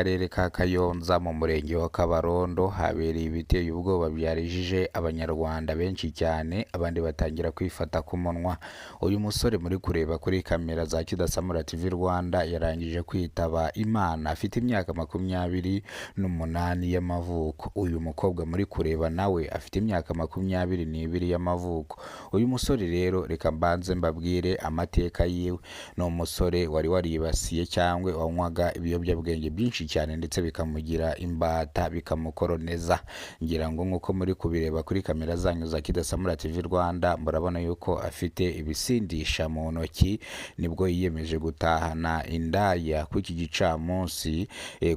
Karere ka Kayonza mu Murenge wa Kabarondo habereye ibiteye ubwoba byarijije Abanyarwanda benshi cyane, abandi batangira kwifata ku munwa. Uyu musore muri kureba kuri kamera za Kidasamura TV Rwanda yarangije kwitaba Imana afite imyaka 28 y'amavuko. Uyu mukobwa muri kureba nawe afite imyaka 22 y'amavuko. Uyu musore rero reka mbanze mbabwire amateka yiwe. Ni umusore wari waribasiye cyangwa wanywaga ibiyobyabwenge byinshi cyane ndetse bikamugira imbata bikamukoroneza. Ngira ngo nk'uko muri kubireba kuri kamera zanyu za Kidasamura TV Rwanda, murabona yuko afite ibisindisha mu ntoki, nibwo yiyemeje gutahana indaya ku iki gicamunsi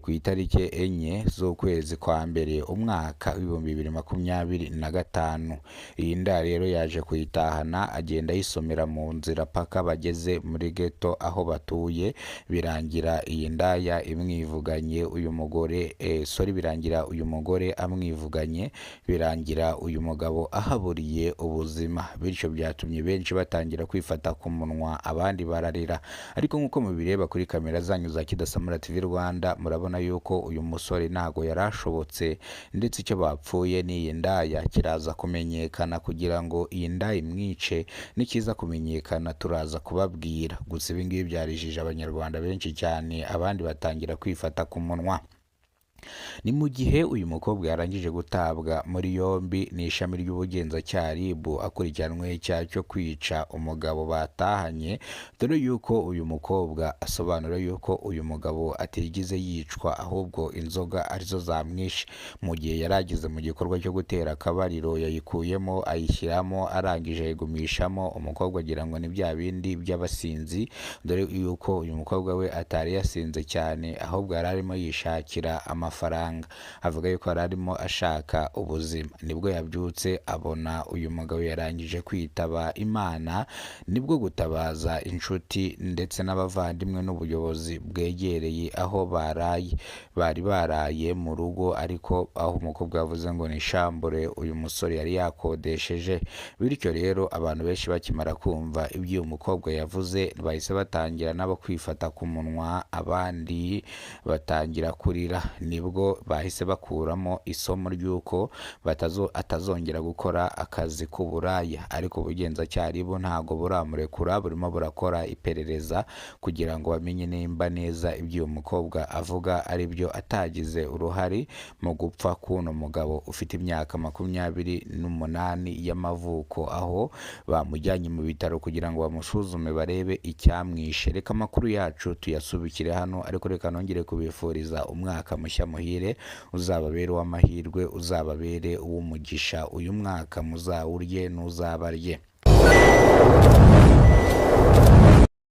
ku itariki 4 z'ukwezi kwa mbere umwaka w'2025. Iyi nda rero yaje kuyitahana agenda ayisomera mu nzira paka bageze muri ghetto aho batuye, birangira iyi ndaya imwivuganye uyu mugore, sorry, birangira uyu mugore amwivuganye, birangira uyu mugabo ahaburiye ubuzima. Bityo byatumye benshi batangira kwifata ku munwa, abandi bararira. Ariko nk'uko mubireba kuri kamera zanyu za Kidasamura TV Rwanda, murabona yuko uyu musore ntago yari ashobotse, ndetse icyo bapfuye n'iyi ndaya kiraza kumenyekana. Kugira ngo iyi ndaya imwice, nikiza kumenyekana turaza kubabwira. Gusa ibi ngibi byarijije Abanyarwanda benshi cyane, abandi batangira kwifata ku munwa. Ni mu gihe uyu mukobwa yarangije gutabwa muri yombi n'ishami ry'ubugenzacyaha RIB, akurikiranweho icyaha cyo kwica umugabo batahanye, dore yuko uyu mukobwa asobanura yuko uyu mugabo atigeze yicwa, ahubwo inzoga arizo zamwishe. Mu gihe yari ageze mu gikorwa cyo gutera akabariro, yayikuyemo ayishyiramo, arangije ayigumishamo. Umukobwa agira ngo ni bya bindi by'abasinzi, dore yuko uyu mukobwa we atari yasinze cyane, ahubwo yari arimo yishakira amafaranga. Avuga yuko yari arimo ashaka ubuzima. Nibwo yabyutse abona uyu mugabo yarangije kwitaba Imana, nibwo gutabaza inshuti ndetse n'abavandimwe n'ubuyobozi bwegereye aho baraye. Bari baraye mu rugo, ariko aho umukobwa yavuze ngo ni shambure uyu musore yari yakodesheje. Bityo rero abantu benshi bakimara kumva ibyo uyu mukobwa yavuze, bahise batangira nabo kwifata ku munwa, abandi batangira kurira. Nibwo bahise bakuramo isomo ry'uko atazongera gukora akazi k'uburaya. Ariko ubugenzacyaha RIB ntabwo buramurekura, burimo burakora iperereza kugira ngo bamenye nimba neza ibyo uyu mukobwa avuga ari byo, atagize uruhare mu gupfa k'uno mugabo ufite imyaka 28 y'amavuko, aho bamujyanye mu bitaro kugira ngo bamusuzume barebe icyamwishe. Reka amakuru yacu tuyasubikire hano, ariko reka nongere kubifuriza umwaka mushya muhire, uzababere uw'amahirwe, uzababere uw'umugisha. Uyu mwaka muzawurye n'uzabarye.